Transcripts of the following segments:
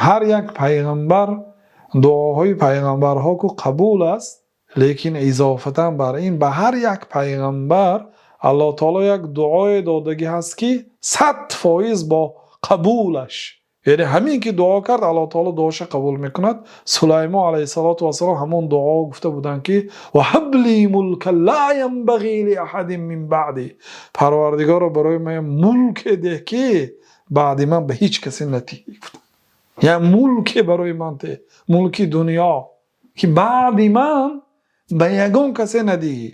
Ҳар як паёмбар, дуоҳои паёмбарҳо ки қабул аст, лекин илова бар ин ба ҳар як паёмбар Аллоҳи таъоло як дуое додааст, ки 100% бо қабулаш, яъне ҳамин ки дуо кард, Аллоҳи таъоло дуояшро қабул мекунад. Сулаймон алайҳиссалом ҳамон дуо гуфта буданд, ки وهب لي ملكا لا ينبغي لأحد من بعدي. Парвардигоро, барои ман мулке деҳ, ки баъд аз ман ба ҳеҷ касе надиҳӣ. Як мулке барои ман деҳ, мулки дунё, ки баъд аз ман ба ягон касе надиҳӣ.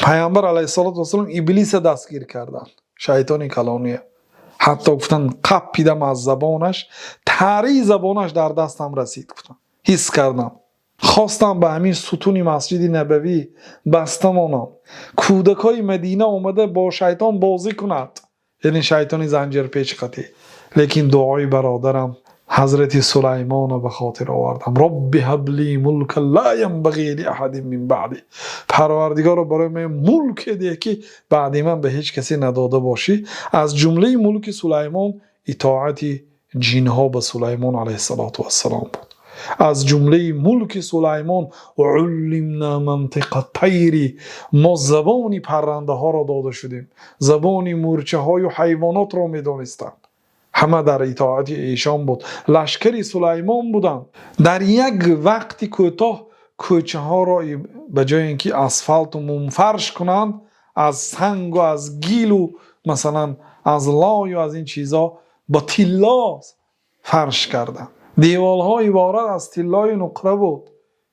Паёмбар алайҳиссалом Иблисро дастгир карданд, шайтони калония. Ҳатто гуфтанд, қапидам аз забонаш, тари забонаш дар дастам расид, гуфтанд, ҳис кардам. Хостам ба ҳамин сутуни Масҷиди Набавӣ баста монам, кӯдакҳои Мадина омада бо шайтон бозӣ кунад, яъне шайтони занҷирпеч қатӣ. Лекин дуои бародарам Ҳазрати Сулаймонро ба хотир овардам: رب هب لي ملكا لا ينبغي لأحد من بعدي. Парвардигоро, барои ман мулке деҳ, ки баъд аз ман ба ҳеҷ касе надода бошӣ. Аз ҷумлаи мулки Сулаймон итоати ҷинҳо ба Сулаймон алайҳиссалом буд. Аз ҷумлаи мулки Сулаймон علمنا منطق الطير, мо забони паррандаҳоро дода шудем, забони мӯрчаҳою ҳайвонотро медонистанд. Ҳама дар итоати эшон буд, лашкари Сулаймон буданд. Дар як вақти кӯтоҳ кӯчаҳоро ба ҷои ин ки асфалту мумфарш кунанд, аз сангу аз гилу, масалан, аз лою аз ин чизҳо бо тилло фарш карданд. Деворҳо иборат аз тиллою нуқра буд.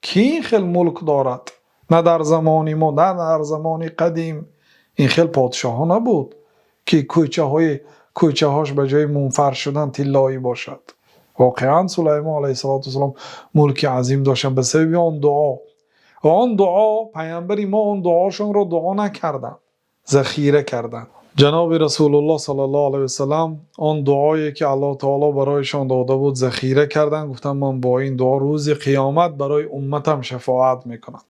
Кӣ ин хел мулк дорад? На дар замони мо, на дар замони қадим ин хел подшоҳҳо набуд, ки кӯчаҳош ба ҷои мумфарш шудан тиллоӣ бошад. Воқеан, Сулаймон алайҳиссалом мулки азим доштанд ба сабаби он дуо. Ва он дуо, паёмбари мо он дуошонро дуо накарданд, захира карданд. Ҷаноби Расулуллоҳ саллаллоҳу алайҳи васаллам он дуое ки Аллоҳ таоло барояшон дода буд, захира карданд. Гуфтанд: «Ман бо ин дуо рӯзи қиёмат барои умматам шафоат мекунам».